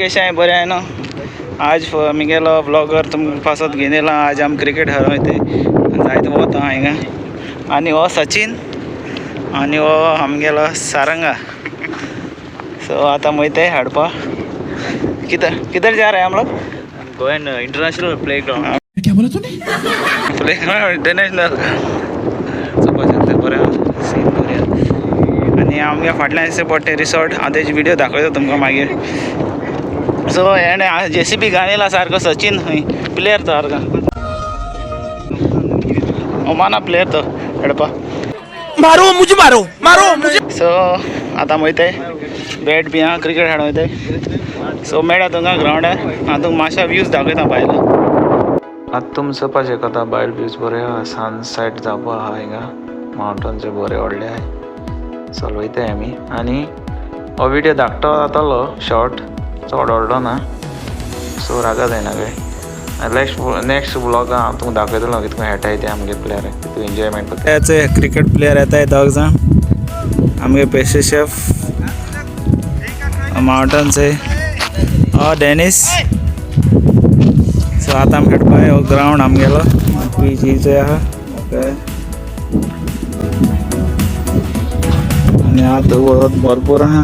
कशें बरें आहे न्हू. आज मिगेलो ब्लॉगर तुमकां पासत घेवन येयला. आज आमी क्रिकेट खेळोंक वयताय, जायते वता हिंगा. आनी हो सचिन आनी हो आमगेलो सारंगा. सो आतां वयताय हाडपा. किधर किधर जा रहे हैं हम लोग? Goan international play ground. क्या बोला तूने? प्ले इंटरनॅशनल चोवपाक शकता. बरें आहा, सीन बरें आहा. आनी आमगे फाटल्यान दिसता पडटा रिसॉर्ट. हांव तेजी व्हिडियो दाखयता तुमकां मागीर. सो हेणे जेसीबी घाण येयला सारको. सचिन खंय प्लेयर तो, सारको ओमाना प्लेयर तो खेळपा. मारो मुझे, मारो मारो मुझे. सो आतां वयताय, बॅट बी आहा, क्रिकेट खेळोंक वयताय. सो मेळ्ळा तुमकां ग्रावंडार. हांव तुमकां मातशा व्यूज दाखयता भायलो. आतां तुमी चोवपा शकता, भायल व्यूज बरे आहा. सनसेट जावपा आहा हिंगा. मावंटन्स बरे व्हडले आहाय. चल वयताय आमी. आनी हो विडियो धाकटो जातलो, शॉर्ट, चड व्हडलो ना. सो रागा जायना काय. नेक्स्ट नेक्स्ट ब्लॉगान हांव तुमकां दाखयतलो कितको खेळटाय ते आमगे प्लेयर, कितको एन्जॉयमेंट करता. क्रिकेट प्लेयर येताय दोग जाण. आमगे पेस्ट्री शेफ, माउंटन्स हो डेनिस. सो आतां आमी खेळपा. हो ग्रावंड आमगेलो पीजीचो आहा. ओके, आनी आतां वत भरपूर आहा.